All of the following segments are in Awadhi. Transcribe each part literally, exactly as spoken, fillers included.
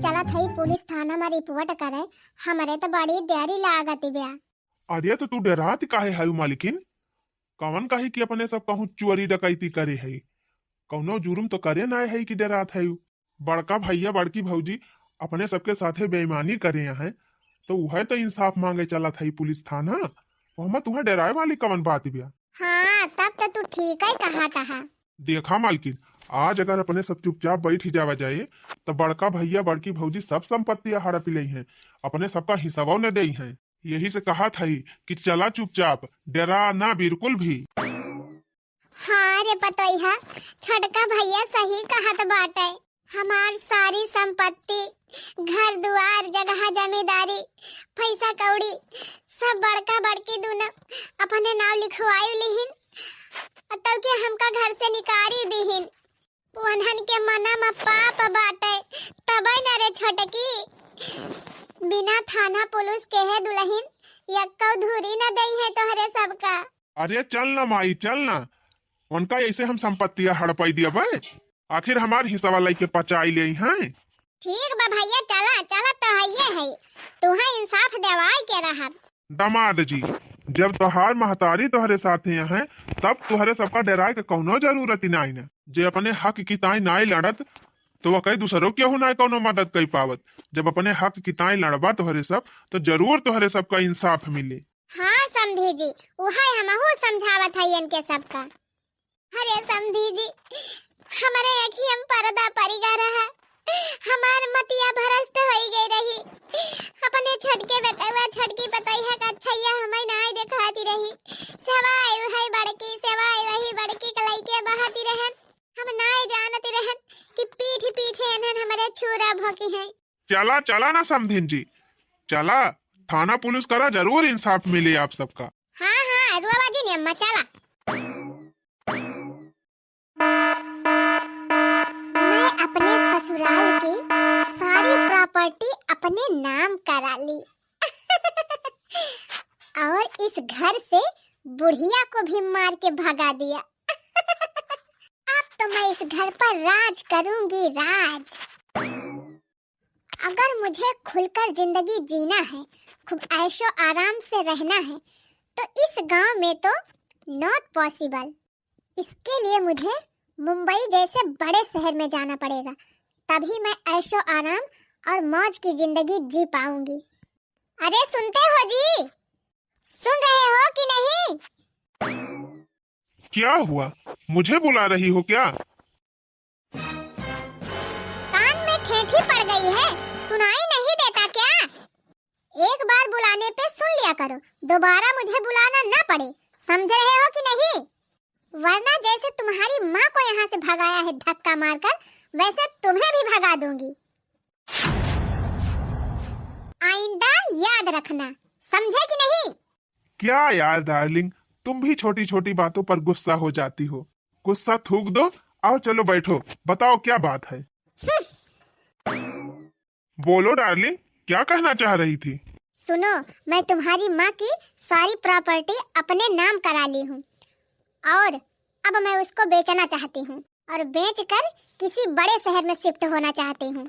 चलत हई पुलिस थाना में रिपोर्ट करे, हमरे तो बड़ी डरी लागत बा। अरे तो तू डरात काहे हयू मालकिन? कवन काहे कि अपने सब कहूँ चोरी डकैती करे हई, कौनो जुर्म तो करे नाय हई कि डरात हयू। बड़का भैया बड़की भौजी अपने सबके साथे बेईमानी करे हैं, तो उहे तो इंसाफ मांगे चलत हई पुलिस थाना। ओहमा तुहे डराए वाली कवन बात बा? हाँ, तब तो तू ठीक ही कहा तहा। देखा मालकिन, आज अगर अपने सब चुपचाप बैठ जावा जाए, तो बड़का भैया बड़की भौजी सब संपत्ति हड़प लेई हैं, अपने सबका हिस्सवा न देई हैं। यही से कहा था कि चला चुपचाप, डरा ना बिल्कुल भी। हाँ रे पतोहिया, छोटका भैया सही कहत बाटे। हमार सारी संपत्ति, घर दुआर, जगह जमींदारी, पैसा कौड़ी, सब बड़का बड़की दूनो अपने नाव लिखवायु लिहिन, तब के हमका घर से निकारी दिहिन। उन्हन के मना में पाप बाटे, तबे न रे छोटकी, बिना थाना पुलिस के है दुल्हन यक्को धूरी न दई है तोहरे सबका। अरे चल ना माई, चल ना, उनका ऐसे हम संपत्तिया हड़पाई दिया बे, आखिर हमार हिस्सा वाला के पचाई ले हैं। ठीक बा भैया, चला, चला तो हइये है, तुहे इंसाफ देवाई के रहब। दामाद जी, जब तोहार महतारी तोहरे साथे हैं, तब तोहरे सबका डराए के कौनो जरूरत ही नाई ना। जे अपने हक की ताई नाई लड़त, तो वह कई दूसरों केहू नाई कौनो मदद कई पावत। जब अपने हक की ताई लड़बा तोहरे सब, तो जरूर तोहरे सबका इंसाफ मिले। हाँ समधी जी, उहे हमहू समझावत है इनके सबका। अरे समधी जी, हमरे अखियम पर्दा परि गा रहा, हमार मतिया भ्रष्ट होई गई रही। अपने छोटके बेटवा, छोटकी पतोहिया का अच्छैया हमें नाय देखाती रही। सेवाय वही बड़की, सेवाय वही बड़की के लइके बहाती रहन। हम नाय जानती रहन कि पीठ पीछे इन्हन हमरे छुरा भोंकी हैं। चला, चला ना समधिन जी, चला, थाना पुलिस करा, जरूर इंसाफ मिले आप सबका। हाँ, हाँ, रुआ बाजी ने अम्मा, चला। मैं अपने ससुराल की सारी प्रॉपर्टी अपने नाम करा ली और इस घर से बुढ़िया को भी मार के भगा दिया। अब तो मैं इस घर पर राज करूंगी, राज। अगर मुझे खुलकर जिंदगी जीना है, खूब ऐशो आराम से रहना है, तो इस गांव में तो not possible। इसके लिए मुझे मुंबई जैसे बड़े शहर में जाना पड़ेगा, तभी मैं ऐशो आराम और मौज की जिंदगी जी पाऊंगी। अरे सुनते हो जी, सुन रहे हो कि नहीं? क्या हुआ, मुझे बुला रही हो क्या? कान में ठेठी पड़ गई है, सुनाई नहीं देता क्या? एक बार बुलाने पे सुन लिया करो, दोबारा मुझे बुलाना ना पड़े, समझ रहे हो कि नहीं? वरना जैसे तुम्हारी माँ को यहाँ से भगाया है धक्का मारकर, वैसे तुम्हें भी भगा दूंगी। आइंदा याद रखना, समझे कि नहीं? क्या यार डार्लिंग, तुम भी छोटी छोटी बातों पर गुस्सा हो जाती हो। गुस्सा थूक दो, आओ चलो बैठो, बताओ क्या बात है। बोलो डार्लिंग, क्या कहना चाह रही थी? सुनो, मैं तुम्हारी माँ की सारी प्रॉपर्टी अपने नाम करा ली हूँ और अब मैं उसको बेचना चाहती हूँ और बेचकर किसी बड़े शहर में शिफ्ट होना चाहती हूँ।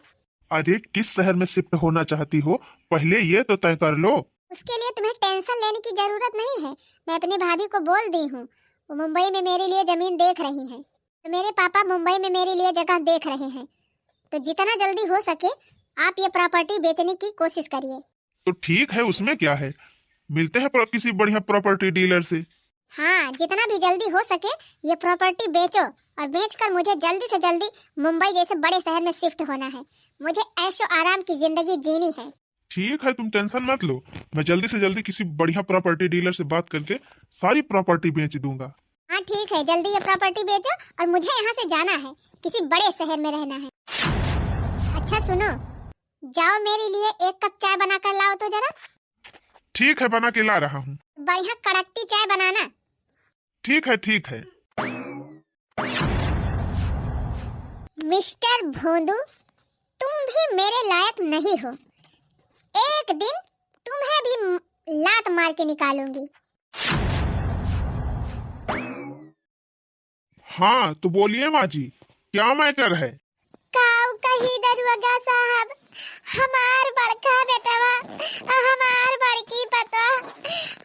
अरे, किस शहर में शिफ्ट होना चाहती हो, पहले ये तो तय कर लो। उसके लिए तुम्हें टेंशन लेने की जरूरत नहीं है, मैं अपनी भाभी को बोल दी हूँ, वो मुंबई में मेरे लिए जमीन देख रही हैं। तो मेरे पापा मुंबई में मेरे लिए जगह देख रहे हैं, तो जितना जल्दी हो सके आप ये प्रॉपर्टी बेचने की कोशिश करिए। तो ठीक है, उसमें क्या है, मिलते हैं प्र-, किसी बढ़िया प्रॉपर्टी डीलर से। हाँ, जितना भी जल्दी हो सके ये प्रॉपर्टी बेचो और बेचकर मुझे जल्दी से जल्दी मुंबई जैसे बड़े शहर में शिफ्ट होना है। मुझे ऐशो आराम की जिंदगी जीनी है। ठीक है, तुम टेंशन मत लो, मैं जल्दी से जल्दी किसी बढ़िया प्रॉपर्टी डीलर से बात करके सारी प्रॉपर्टी बेच दूंगा। हाँ ठीक है, जल्दी ये प्रॉपर्टी बेचो और मुझे यहाँ से जाना है, किसी बड़े शहर में रहना है। अच्छा सुनो, जाओ मेरे लिए एक कप चाय बना कर लाओ तो जरा। ठीक है, बना के ला रहा हूँ। बढ़िया कड़कती चाय बनाना। ठीक है, ठीक है। मिस्टर भोंदू, तुम भी मेरे लायक नहीं हो। एक दिन तुम्हें भी म-, लात मार के निकालूंगी। हाँ, तो बोलिए माँ जी, क्या मैटर है? काऊ कही दरोगा साहब, हमार बड़का बेटवा अउ हमार बड़की पतोह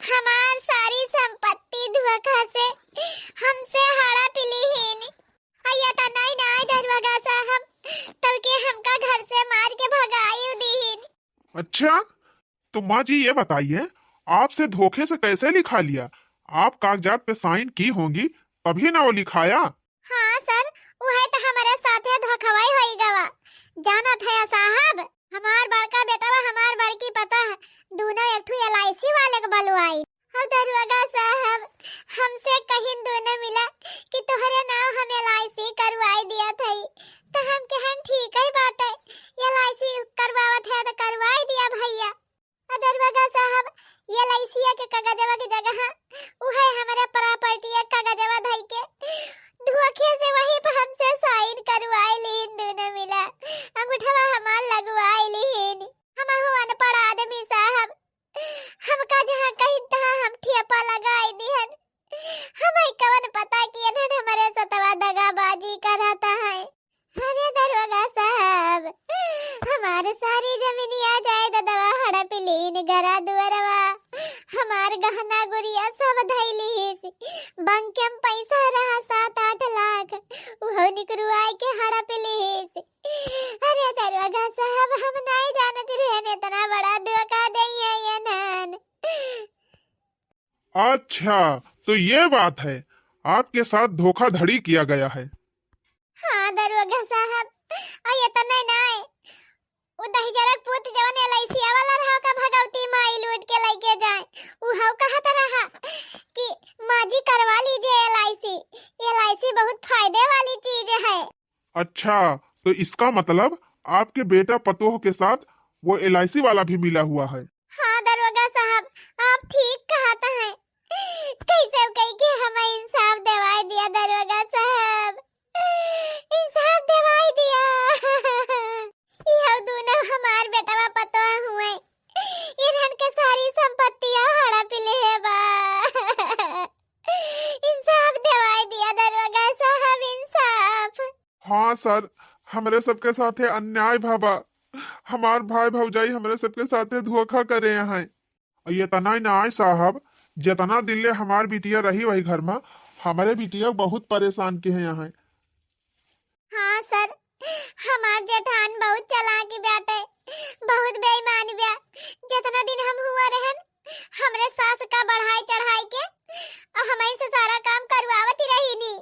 हमार सारी संपत्ति धोखा से हमसे हड़प लिहिन। अउ एतना ही नाहीं दरोगा साहब, तब के हमका घर से मार के भगाई दिहिन। अच्छा, तो माँ जी, ये बताइए, आपसे धोखे से कैसे लिखा लिया? आप कागजात पे साइन की होंगी, तभी ना वो लिखाया। हाँ सर, उहे तो हमरे साथे धोखवाई होई गवा। जानत है साहब, हमार बड़का बेटवा, हमार बड़की पतोह, दोनों एक ठो एल आई सी वाले के बलवाई। अब दरोगा साहब, हमसे कहिन दोनों मिला कि तोहरे नाम हम एल आई सी करवाई दिया थई, तो हम कहन ठीक है बात है, एल आई सी करवावत है तो करवाई दिया भैया। अ दरोगा साहब, एल आई सी के कागजवा के जगह उहे हमरे प्रॉपर्टी के कागजवा धई के धोखे से वही पे हमसे साइन करवाई लीन दोनों मिला, अंगूठवा हमार लगवाई लीन। हम हो अनपढ़ आदमी साहब, हमका जहाँ कहिन तहाँ हम ठेपा लगाई दिहन। हमें कवन पता कि इन्हन हमरे सतवा दगाबाजी करत है। अरे दरोगा साहब, हमार सारी जमीनिया जायदादवा हड़प लीन, घरा दुअरवा, हमार गहना गुरिया सब धई लिहिस। बैंक में पैसा रहा सात आठ लाख, उहो निकरुआई के हड़प लिहिस। अरे दरोगा साहब, हम नाहीं जानत रहन इतना बड़ा धोखा देइहैं ये नान। अच्छा, तो ये बात है, आपके साथ धोखाधड़ी किया गया है। हाँ दरोगा साहब, अउ एतना नाहीं, उ दहिजरक पूत जवन एल आई सी वाला रहा, ओका भगवती माई लूट के लइके जाए। उ हउ कहत रहा कि माँ जी करवा लीजिए L I C, L I सी बहुत फायदे वाली चीज है। अच्छा, तो इसका मतलब आपके बेटा पतोह के साथ वो एल आई सी वाला भी मिला हुआ है? हाँ दरोगा साहब, आप ठीक कहत हैं। कैसे कई के हमें इंसाफ दिवाई दिया दरोगा साहब, इंसाफ दिवाई दिया। इहो दोनों हमार बेटवा पतोह हुए, इन्हन के सारी संपत्तियां हड़प ले बा। इंसाफ दिवाई दिया दरोगा साहब, इंसाफ। हाँ सर, हमरे सबके साथे अन्याय भवा। हमार भाई भौजाई हमरे सबके साथे धोखा करे हैं। अउ एतना ही नाहीं साहब, जेतना दिन ले हमार बिटिया रही वही घर में, हमरे बिटिया बहुत परेशान किहे हैं। हाँ सर, हमार जेठान बहुत चालाक बाटे, बहुत बेईमान बा। जेतना दिन हम हुआ रहन, हमरे सास का बढ़ाई चढ़ाई के अउ हमही से सारा काम करवावत ही रही नी।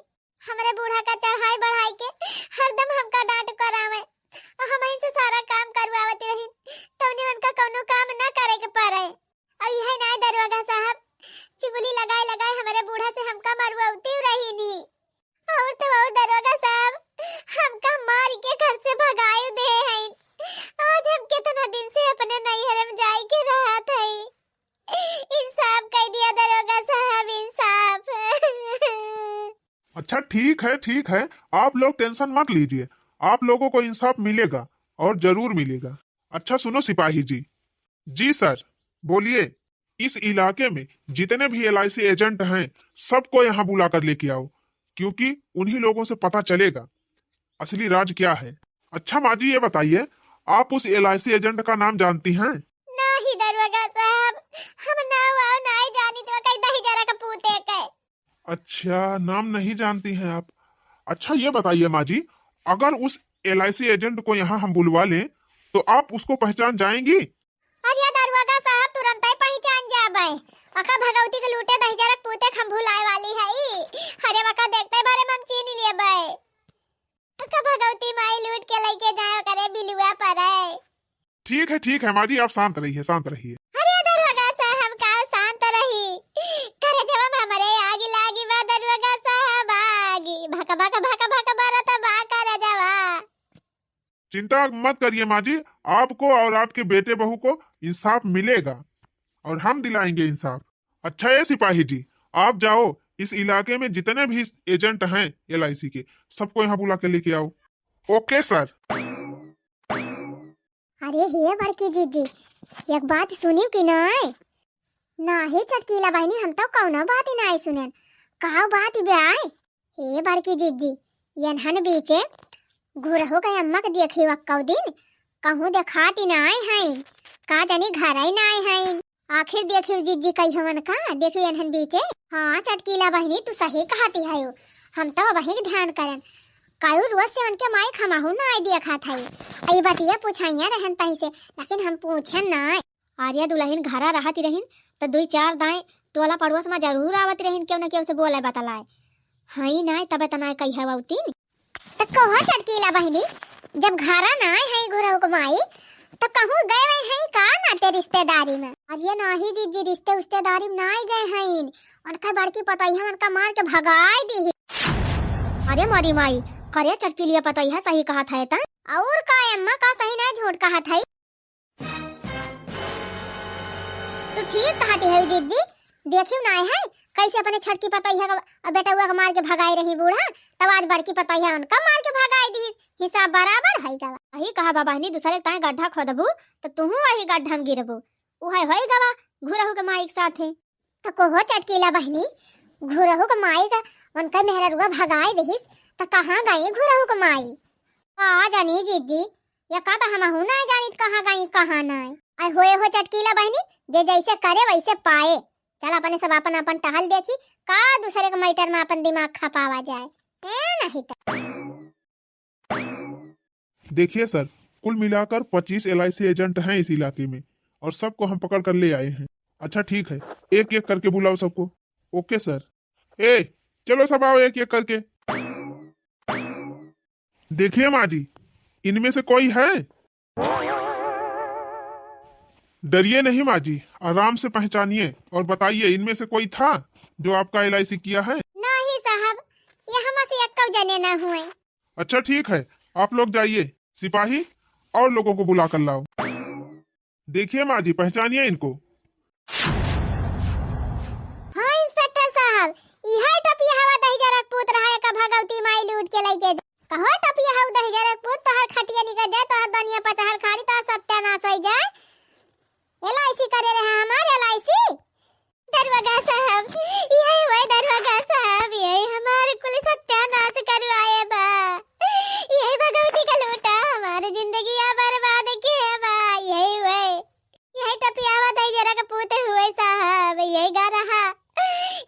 हमरे बूढ़ा का चढ़ाई बढ़ाई के हरदम हमका डांट करावे अउ हमही से सारा काम करवावत रही, तउने उनका कौनो काम ना करे के पड़े। अउ यही नाहीं दरोगा साहब, चुगली लगाए लगाए हमरे बूढ़ा से हमका मरवावती रही नी। और तो और दरोगा साहब, हमका मार के घर से भगाए दे हैं। आज हम कितना दिन से अपने नैहर में जाए के रहत है। इंसाफ कर दिया दरोगा साहब, इंसाफ। अच्छा, ठीक है, ठीक है, आप लोग टेंशन मत लीजिए, आप लोगों को इंसाफ मिलेगा और जरूर मिलेगा। अच्छा सुनो सिपाही जी। जी सर, बोलिए। इस इलाके में जितने भी एल आई सी एजेंट हैं, सबको यहाँ बुला कर लेके आओ, क्योंकि उन्हीं लोगों से पता चलेगा असली राज क्या है। अच्छा माँ जी, ये बताइए, आप उस एल आई सी एजेंट का नाम जानती हैं? नहीं दरोगा साहब, हम नाव वाव नाहीं जानी तो कहीं दही जरा का पूते के। अच्छा, नाम नहीं जानती हैं आप। अच्छा ये बताइए माँ जी, अगर उस एल आई सी एजेंट को यहाँ हम बुलवा लें तो आप उसको पहचान जाएंगी? अरे दरोगा साहब, तुरंत ही पहचान जाबे। अका भगवती के लूटे दही जरा का पूते के हम भुलाए वाली है। अरे वका देखते बारे में हम चीन लेबे। अका भगवती माई लूट के लेके जाए करे बिलुआ पर है। ठीक है, ठीक है माँ जी, आप शांत रहिए, शांत रहिए। अरे दरोगा साहब, का शांत रही? करजवा में हमरे आगी लागी बा दरोगा साहब, आगी। भक भक भक भक बरत बा करजवा। चिंता मत करिए माँ जी, आपको और आपके बेटे बहू को इंसाफ मिलेगा और हम दिलाएंगे इंसाफ। अच्छा, ये सिपाही जी, आप जाओ, इस इलाके में जितने भी एजेंट हैं एल आई सी के, सबको यहाँ बुला के लेके आओ। Okay sir. अरे हे बड़की जीजी, एक बात सुनियो कि नाय? नाहीं चटकीला बहिनी, हम तो कौनो बात ही नाहीं सुनेन। का बात बे आय? हे बड़की जीजी, यनहन बीचे घुरहु के अम्मा के देखियो अक्कौ दिन, कहूँ देखाती नाय हईन, का जानी घरइ नाय हईन। आखिर देखियो जिज्जी कहियो उनका, देखियो एनहन बीचे। हाँ चटकीला बहिनी, तू सही कहती हयो, हम तो वही के ध्यान करन। कायू रोज से उनके माई खमाहू नाय देखत हई। ई बतिया पूछाइया रहन तही से, लेकिन हम पूछन नाय। अरे दुलहिन घरा रहती रहिन, त दुई चार दाएं टोला पड़ोस में जरूर आवत रहिन, केहू न केहू से बोले बतलाए। हई नाय, तबे त नाय कही हवतीन। त कहो चटकीला बहिनी, जब घरा नाय हई घुरहु के माई, त कहूँ गए वए हई का नाते रिश्तेदारी में? अरे नाही जिज्जी, रिश्ते उश्तेदारी में नाय गए हईन। उनका बड़की पतोहिया उनका मार के भगाई दी। अरे मोरी माई, करे चटकीलिया पतोहिया सही कहत है त। और का अम्मा, का सही नाय झूठ कहत है? तू ठीक कहती है जिज्जी, देखियो नाय है कैसे अपने छोटकी पतोहिया का बेटउआ का मार के भगाए रही बूढ़ा, तब आज बड़की पतोहिया उनका मार के भगाए दी। हिसाब बराबर है गवा। वही कहा बा बहिनी, दूसरे के ताए गड्ढा खोदबू त तुहू वही गड्ढा में गिरबू। उहे होई गवा घुरहु के माई के साथे। त कहो चटकीला बहिनी, घुरहु के माई का उनका मेहररुआ भगाए दिहिस, त कहाँ गई घुरहु के माई? का जानी जिज्जी, या का त हमहू नाय जानित कहाँ गई कहाँ नाय। अरे होए हो चटकीला बहिनी, जे जैसे करे वैसे पाए। चल अपने सब अपन अपन टहल देखी, का दूसरे के मैटर में अपन दिमाग खपावा जाए। ए नहीं त। देखिए सर, कुल मिलाकर पच्चीस एलआईसी एजेंट हैं इस इलाके में और सबको हम पकड़ कर ले आए हैं। अच्छा ठीक है, एक एक करके बुलाओ सबको। Okay sir. ए, चलो सब आओ एक एक करके। देखिए माँ जी, इनमें से कोई है? डरिए नहीं माँ जी, आराम से पहचानिए और बताइए, इनमें से कोई था जो आपका एलआईसी किया है? नहीं साहब, यहाँ से एक्को जने ना हुए। अच्छा ठीक है, आप लोग जाइए, सिपाही और लोगों को बुला कर लाओ। देखिए माँ जी, पहचानिए इनको। हाँ इंस्पेक्टर साहब, इहे टपिया हवा दहिजरा के पूत रहा, एका भगवती माई लूट के लइके। कहो टपिया हऊ दहिजरा के पूत, तोहर खटिया निकल जाए, तोहर दनिया पचहर खाड़ी, तोहर सत्यानाश होई जाए। एलआईसी करे रहा हमार एलआईसी। दरोगा साहब, यही हुए दरोगा साहब, यही हमार कुल सत्यानाश करवाए बा। यही भगवती का लूटा हमार जिंदगिया बर्बाद किए बा। यही हुए, यही टपियावा दहिजरा के पूत हुए साहब, यही गा रहा,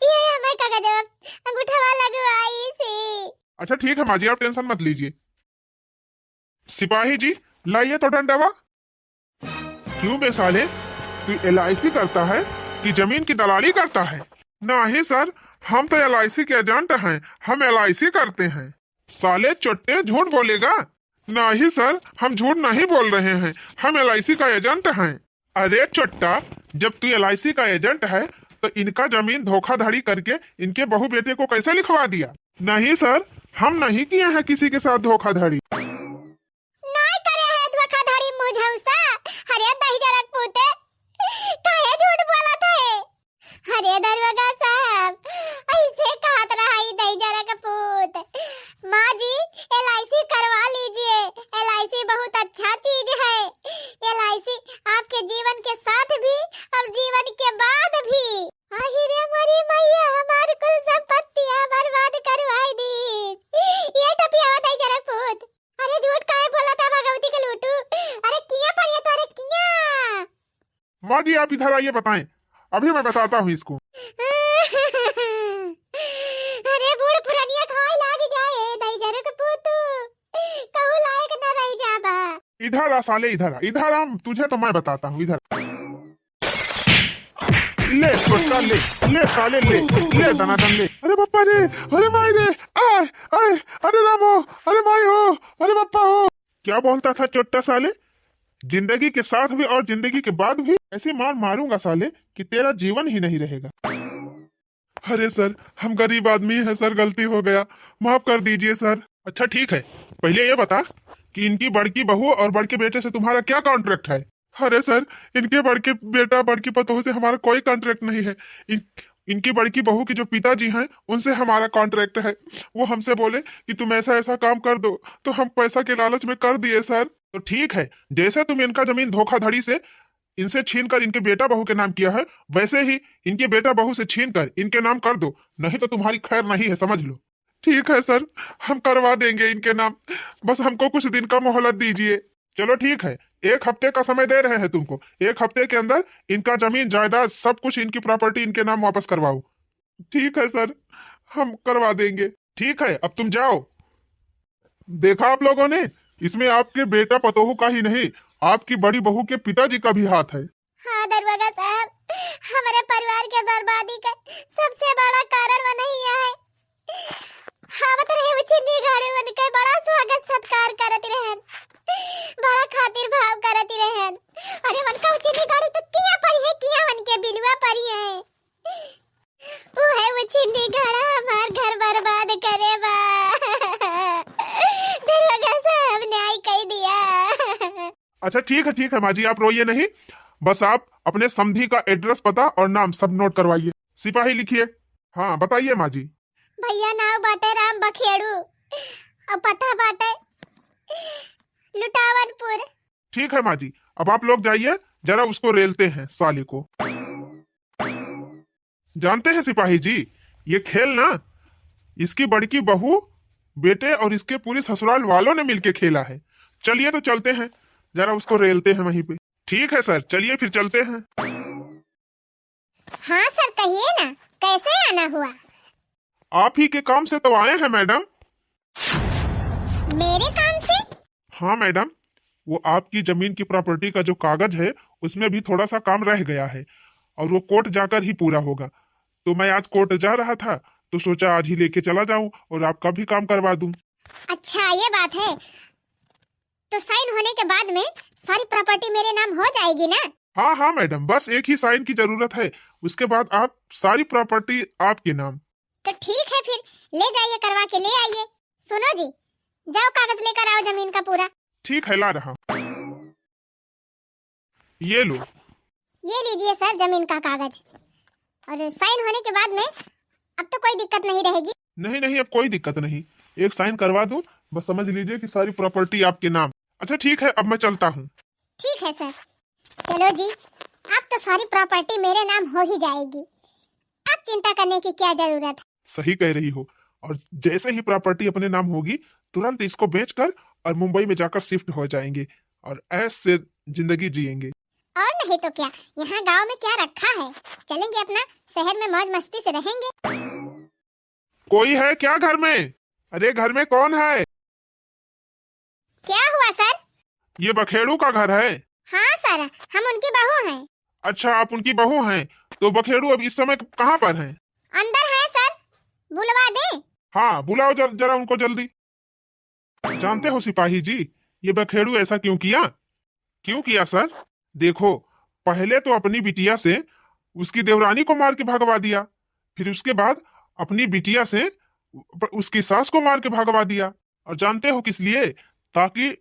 यही हमें कागजवा अंगूठवा लगवाई सी। अच्छा ठीक है माँ जी, आप टेंशन मत लीजिए। सिपाही जी, लाइए तो डंडवा। क्यों बे साले, तू एलआईसी करता है कि जमीन की दलाली करता है? नहीं सर, हम तो एलआईसी के एजेंट हैं, हम एलआईसी करते हैं। साले चोट्टे, झूठ बोलेगा? नहीं सर, हम झूठ नहीं बोल रहे हैं, हम एलआईसी का एजेंट हैं। अरे चोट्टा, जब तू एलआईसी का एजेंट है तो इनका जमीन धोखाधड़ी करके इनके बहू बेटे को कैसे लिखवा दिया? नहीं सर, हम नहीं किए हैं किसी के साथ धोखाधड़ी। नाय करे है धोखाधड़ी मुझौसा। अरे दहिजरा के पूते, काहे झूठ बोलत है? अरे दरोगा साहब, ऐसे कहत रहा ई दहिजरा के पूत। माँ जी, एलआईसी करवा लीजिए, एलआईसी बहुत अच्छा चीज है। एलआईसी आपके जीवन के साथ भी और जीवन के बाद भी। आही रे मोरी मैया, हमार कुल संपत्तिया बर्बाद करवाई दी। ये टपिया दहिजरा के पूत। अरे झूठ काहे बोला था भगवती के लूटू? अरे किया पड़िया तोरे किया? माँ जी, आप इधर आइए, बताएं, अभी मैं बताता हूँ इसको। अरे बूढ़ पुरनिया खाए लाग जाए, दहिजरा के पूतू, कहू लायक न रह जाबा। इधर आ साले, इधर आ, इधर आ, तुझे तो मैं बताता हूँ, इधर। ले, छोटका, ले, ले साले, ले, ले दनादन, ले। अरे बापा रे, अरे माई रे, आय, आय, अरे रामो, अरे माई हो, अरे बापा हो। क्या बोलता था चोट्टा साले? जिंदगी के साथ भी और जिंदगी के बाद भी ऐसी मार मारूंगा साले कि तेरा जीवन ही नहीं रहेगा। अरे सर, हम गरीब आदमी हैं सर, गलती हो गया, माफ कर दीजिए सर। अच्छा ठीक है, पहले ये बता कि इनकी बड़की बहू और बड़के बेटे से तुम्हारा क्या कॉन्ट्रैक्ट है? अरे सर, इनके बड़के बेटा बड़की पतोह से हमारा कोई कॉन्ट्रैक्ट नहीं है। इन, इनकी बड़की बहू के जो पिताजी हैं, उनसे हमारा कॉन्ट्रैक्ट है। वो हमसे बोले कि तुम ऐसा ऐसा काम कर दो, तो हम पैसा के लालच में कर दिए सर। तो ठीक है, जैसे तुम इनका जमीन धोखाधड़ी से इनसे छीन कर इनके बेटा बहू के नाम किया है, वैसे ही इनके बेटा बहू से छीन कर इनके नाम कर दो, नहीं तो तुम्हारी खैर नहीं है, समझ लो। ठीक है सर, हम करवा देंगे इनके नाम, बस हमको कुछ दिन का मोहलत दीजिए। चलो ठीक है, एक हफ्ते का समय दे रहे हैं तुमको, एक हफ्ते के अंदर इनका जमीन जायदाद सब कुछ, इनकी प्रॉपर्टी इनके नाम वापस करवाओ। ठीक है सर, हम करवा देंगे। ठीक है, अब तुम जाओ। देखा आप लोगों ने, इसमें आपके बेटा पतोहू का ही नहीं, आपकी बड़ी बहू के पिताजी का भी हाथ है। हाँ दरोगा साहब, हमारे परिवार के बर्बादी का सबसे बड़ा कारण वो नहीं है। आवत रहे उछिन्नी गाड़ी, उनके बड़ा स्वागत सत्कार करत रहन, बड़ा खातिर भाव करत रहन। अरे उनका उछिन्नी गाड़ी तो किया पर है, किया उनके बिलवा पर है। वो है उछिन्नी गाड़ा हमार घर बर्बाद करे बा। दरोगा साहब न्याय कर दिया। अच्छा ठीक है, ठीक है माँ जी, आप रोइए नहीं, बस आप अपने समधी का एड्रेस, पता और नाम सब नोट करवाइए। सिपाही लिखिए। हाँ बताइए माँ जी। भैया नाव बाटे राम बखेड़ू और पता बाटे लुटावनपुर। ठीक है माँ जी, अब आप लोग जाइए, जरा उसको रेलते हैं साले को। जानते हैं सिपाही जी, ये खेल ना इसकी बड़की बहू, बेटे और इसके पूरी ससुराल वालों ने मिलके खेला है। चलिए तो चलते हैं, जरा उसको रेलते हैं वहीं पे। ठीक है सर, चलिए फिर चलते हैं। हाँ सर, कहिए ना, कैसे आना हुआ? आप ही के काम से तो आए हैं मैडम। मेरे काम से? हाँ मैडम, वो आपकी जमीन की प्रॉपर्टी का जो कागज है, उसमें भी थोड़ा सा काम रह गया है और वो कोर्ट जाकर ही पूरा होगा। तो मैं आज कोर्ट जा रहा था, तो सोचा आज ही लेके चला जाऊं और आपका भी काम करवा दूं। अच्छा, ये बात है। तो साइन होने के बाद में सारी प्रॉपर्टी मेरे नाम हो जाएगी ना? हाँ हाँ मैडम, बस एक ही साइन की जरूरत है, उसके बाद आप सारी प्रॉपर्टी आपके नाम। तो ठीक है फिर, ले जाइए, करवा के ले आइए। सुनो जी, जाओ कागज लेकर आओ जमीन का पूरा। ठीक है, ला रहा हूँ। ये लो। ये लीजिए सर जमीन का कागज, और साइन होने के बाद में अब तो कोई दिक्कत नहीं रहेगी। नहीं नहीं, अब कोई दिक्कत नहीं, एक साइन करवा दूं, बस समझ लीजिए कि सारी प्रॉपर्टी आपके नाम। अच्छा ठीक है, अब मैं चलता हूँ। ठीक है सर। चलो जी, अब तो सारी प्रॉपर्टी मेरे नाम हो ही जाएगी, अब चिंता करने की क्या जरूरत है। सही कह रही हो, और जैसे ही प्रॉपर्टी अपने नाम होगी, तुरंत इसको बेचकर और मुंबई में जाकर शिफ्ट हो जाएंगे और ऐश से जिंदगी जिएंगे। और नहीं तो क्या, यहाँ गांव में क्या रखा है, चलेंगे अपना शहर में मौज मस्ती से रहेंगे। कोई है क्या घर में? अरे घर में कौन है? क्या हुआ सर? ये बखेड़ू का घर है? हाँ सर, हम उनकी बहू हैं। अच्छा, आप उनकी बहू हैं, तो बखेड़ू अब इस समय कहाँ पर हैं? अंदर हैं सर, बुलवा दें? हाँ, बुलाओ जर-, जरा उनको जल्दी। जानते हो सिपाही जी, ये बखेड़ू ऐसा क्यों किया? क्यों किया सर? देखो, पहले तो अपनी बिटिया से उसकी देवरानी को मार के भगवा दिया, फिर उसके बाद अपनी बिटिया से प-, उसकी सास को मार के भगवा दिया। और जानते हो किस लिए? ताकि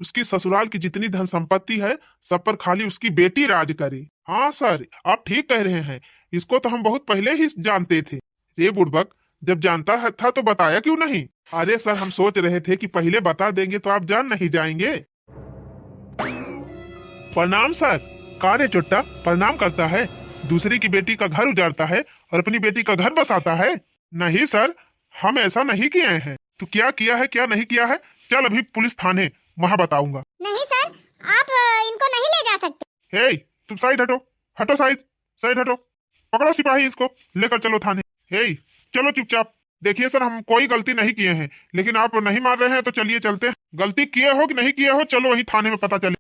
उसकी ससुराल की जितनी धन संपत्ति है, सब पर खाली उसकी बेटी राज करे। हाँ सर, आप ठीक कह रहे हैं, इसको तो हम बहुत पहले ही जानते थे। रे बुड़बक, जब जानता है, था तो बताया क्यों नहीं? अरे सर, हम सोच रहे थे कि पहले बता देंगे तो आप जान नहीं जाएंगे। प्रणाम सर। का रे चोट्टा, प्रणाम करता है? दूसरे की बेटी का घर उजाड़ता है और अपनी बेटी का घर बसाता है? नहीं सर, हम ऐसा नहीं किए हैं। तू क्या किया है, क्या नहीं किया है, चल अभी पुलिस थाने, वहाँ बताऊंगा। नहीं सर, आप, अ, इनको नहीं ले जा सकते। हे, तुम साइड हटो, हटो साइड, साइड हटो। पकड़ो सिपाही, इसको लेकर चलो थाने। हे, चलो चुपचाप। देखिए सर, हम कोई गलती नहीं किए हैं, लेकिन आप नहीं मान रहे हैं तो चलिए चलते हैं। गलती किए हो कि नहीं किए हो, चलो वहीं थाने में पता चले।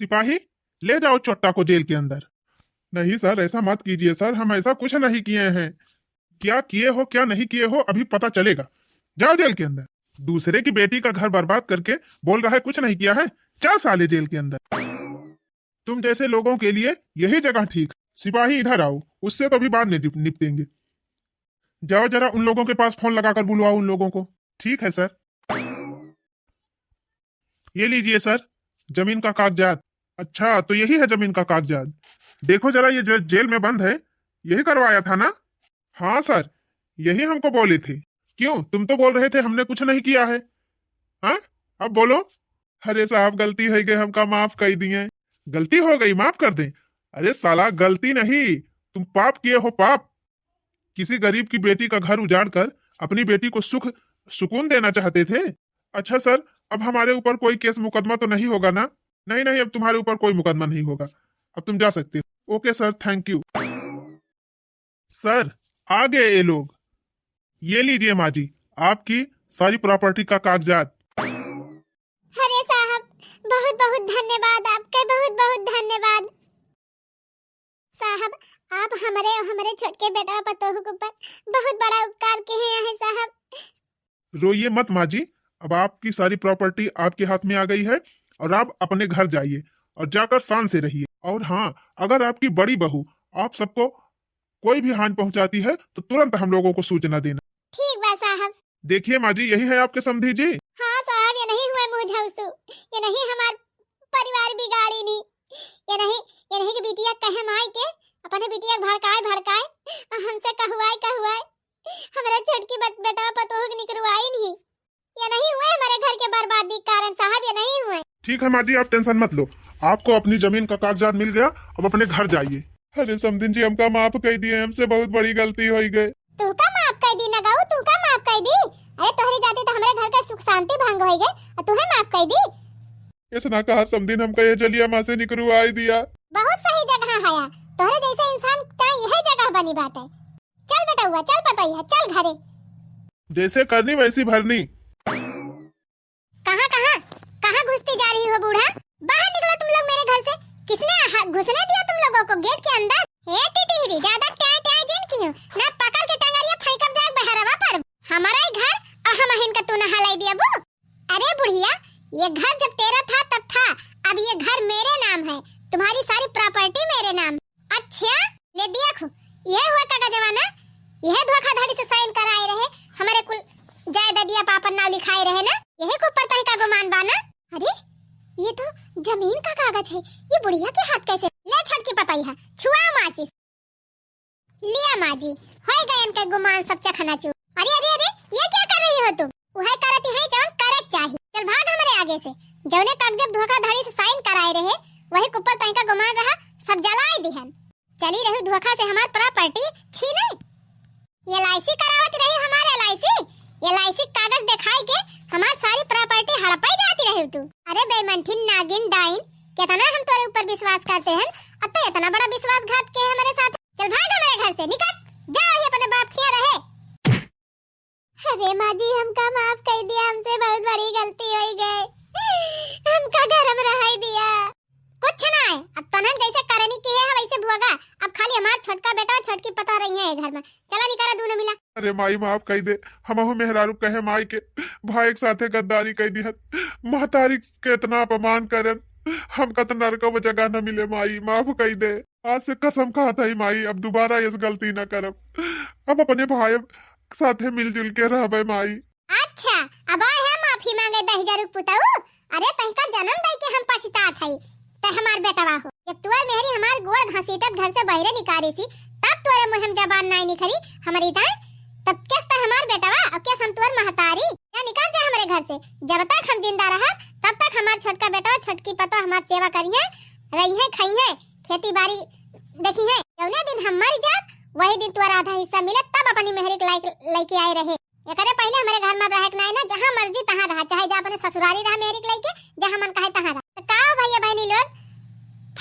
सिपाही, ले जाओ चोट्टा को जेल के अंदर। नहीं सर, ऐसा मत कीजिए सर, हम ऐसा कुछ नहीं किए हैं। क्या किए हो, क्या नहीं किए हो, अभी पता चलेगा। जाओ जेल के अंदर। दूसरे की बेटी का घर बर्बाद करके बोल रहा है कुछ नहीं किया है, चल साले जेल के अंदर। तुम जैसे लोगों के लिए यही जगह ठीक। सिपाही इधर आओ, उससे तो अभी बाद में निप-, निपटेंगे। जाओ जरा उन लोगों के पास फोन लगाकर बुलवाओ उन लोगों को। ठीक है सर। ये लीजिए सर, जमीन का कागजात। अच्छा, तो यही है जमीन का कागजात। देखो जरा, ये जो जेल में बंद है, यही करवाया था ना? हाँ सर, यही हमको बोले थे। क्यों, तुम तो बोल रहे थे हमने कुछ नहीं किया है। हाँ, अब बोलो। अरे साहब, गलती हो गई, हमका माफ कर दिए। गलती हो गई, माफ कर दें? अरे साला, गलती नहीं, तुम पाप किए हो, पाप। किसी गरीब की बेटी का घर उजाड़ कर अपनी बेटी को सुख सुकून देना चाहते थे। अच्छा सर, अब हमारे ऊपर कोई केस मुकदमा तो नहीं होगा ना? नहीं, नहीं, अब तुम्हारे ऊपर कोई मुकदमा नहीं होगा, अब तुम जा सकते हो। OK sir, thank you। Sir, आ गए ये लोग। ये लीजिए माँ जी, आपकी सारी प्रॉपर्टी का कागजात। अरे साहब, बहुत बहुत धन्यवाद आपके, बहुत बहुत धन्यवाद। साहब, आप हमरे, हमरे छोटके बेटवा पतोह के ऊपर बहुत बड़ा उपकार किहे हैं साहब। रोइए मत माँ जी, अब आपकी सारी प्रॉपर्टी आपके हाथ में आ गई है और आप अपने घर जाइए और जाकर शान से रहिए। और हाँ, अगर आपकी बड़ी बहू आप सबको कोई भी हानि पहुंचाती है तो तुरंत हम लोगों को सूचना देना। ठीक बा साहब। देखिए माँ जी, यही है आपके समधी जी। हाँ साहब, ये नहीं हुए मुँह झौसू, ये नहीं हमार परिवार बिगाड़ी नी, ये नहीं, ये नहीं कि बिटिया कहे माई के, अपने बिटिया के भड़काए भड़काए, हमसे कहुआए कहुआए, हमारे छोटकी बट-, बेटवा पतोह के निकरवाई नहीं। ये नहीं हुए हमारे घर के बर्बादी के कारण साहब, ये नहीं हुए। ठीक है माँ जी, आप टेंशन मत लो, आपको अपनी जमीन का कागजात मिल गया, अब अपने घर जाइए। अरे समधिन जी, हमका माफ कर दिए, हमसे बहुत बड़ी गलती हो गई। तुहका माफ कर दी ना गऊ, तुहका माफ कर दी। अरे तोहरे जाते तो हमारे घर का सुख शांति भंग हो गए, और तुहे माफ कर दी। इतना कहा समधिन, हमका ये जलिया माँ से निकरवाई दिया। बहुत सही जगह हया, तोहरे जैसे इंसान का यह जगह बनी बाटे। चल बेटउआ, चल पतैया, चल घरे। जैसे करनी वैसी भरनी। कहाँ, कहाँ, कहाँ घुसती जा रही हो बूढ़ा? बाहर निकलो तुम लोग मेरे घर से। किसने हा-, घुसने दिया तुम लोगों को गेट के अंदर? हे टिटिहरी, ज्यादा ट्याय ट्याय जिन कियो, ना पकड़ के टंगरिया फेंकब जाए बहरवा पर। हमारा ही घर और हम अहिन का तू ना हलाई दिया बू। अरे बुढ़िया, ये घर जब तेरा था तब था, अब ये घर मेरे नाम है, तुम्हारी सारी प्रॉपर्टी मेरे नाम। अच्छा, ले दिया खू, यह हुआ कागजवा ना, यह धोखाधड़ी से साइन कराए रहे, हमारे कुल जायदादिया पर आपन नाव लिखाए रहे ना, यही के ऊपर तोही का गुमान बा ना। अरे, ये तो जमीन का कागज है, ये बुढ़िया के हाथ कैसे? ले छोटकी पतैया, छुआ माचिस। लिया माँ जी, होए गए इनके गुमान सब चखनाचूर। अरे, अरे, अरे, ये क्या कर रही हो तुम? वह करती है जौन करे चाही। चल भाग हमारे आगे से। जौने कागजब धोखाधड़ी से साइन कराए रहे, वही के ऊपर तोही का गुमान रहा, सब जलाए दिहन। चली रही धोखा से हमार प्रॉपर्टी छीने। LIC करावत रही हमार LIC, LIC कागज दिखाई के हमार सारी प्रॉपर्टी हड़पाई जाती रही तू। अरे बेमंठिन नागिन डाइन, कितना हम तोरे ऊपर विश्वास करते हैं, अब तो इतना बड़ा विश्वासघात के हमारे साथ। चल भाग हमारे घर से, निकल, जा वही अपने बाप खिया रहे। अरे माँ जी, हमका माफ कर दिया, हमसे बहुत बड़ी गलती हो गई, हमका घर में रहाई दिया। कुछ ना है, अब तोहन जैसे करनी की है वैसे भोगा। अब खाली हमार छोटका बेटा और छोटकी पतोह रही है घर में। चला निकाला दूनो मिला। अरे माई, माफ कर दे, हमहू मेहरारू कहे माई के भाई के साथे गद्दारी कर दिहन, महतारी के इतना अपमान करन, हमका तो नरक में जगह न मिले माई, माफ कर दे। आज से कसम खात है माई, अब दोबारा ये गलती न करब, अब अपने भाई साथे मिलजुल के रहबे माई। अच्छा, अब आए हैं माफी मांगे दहिजरू पुतऊ। अरे तहिका जन्म दई के हम पछतात हई, ते हमार बेटवा हो। जब तुअर मेहरी हमार गोड़ घसीटत घर से बहरे निकारे सी, तब तोरे मुँह में जबान नाई निकरी हमरी ताई, तब केस ते हमार बेटवा और केस हम तुअर महतारी। जा निकल जा हमरे घर से, जब तक हम जिंदा रहा तब तक हमार छोटका बेटवा छोटकी पतोह हमार सेवा करिहे, रहिहे, खइहे, खेती बाड़ी देखिहे। जौने दिन हम मर जाब वही दिन तुअर आधा हिस्सा मिले, तब अपनी मेहरी के लाइक लेके आए रहे। एकरे पहिले हमरे घर में रहे के नाई ना, जहाँ मर्जी तहाँ रहा, चाहे जा अपने ससुरारी रहा मेहरी के लेके, जहाँ मन कहे तहाँ रहा। तो का हो भैया बहनी लोग,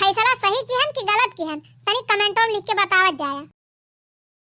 फैसला सही किहन कि गलत किहन, तनी कमेंटों में लिख के बतावत जाया।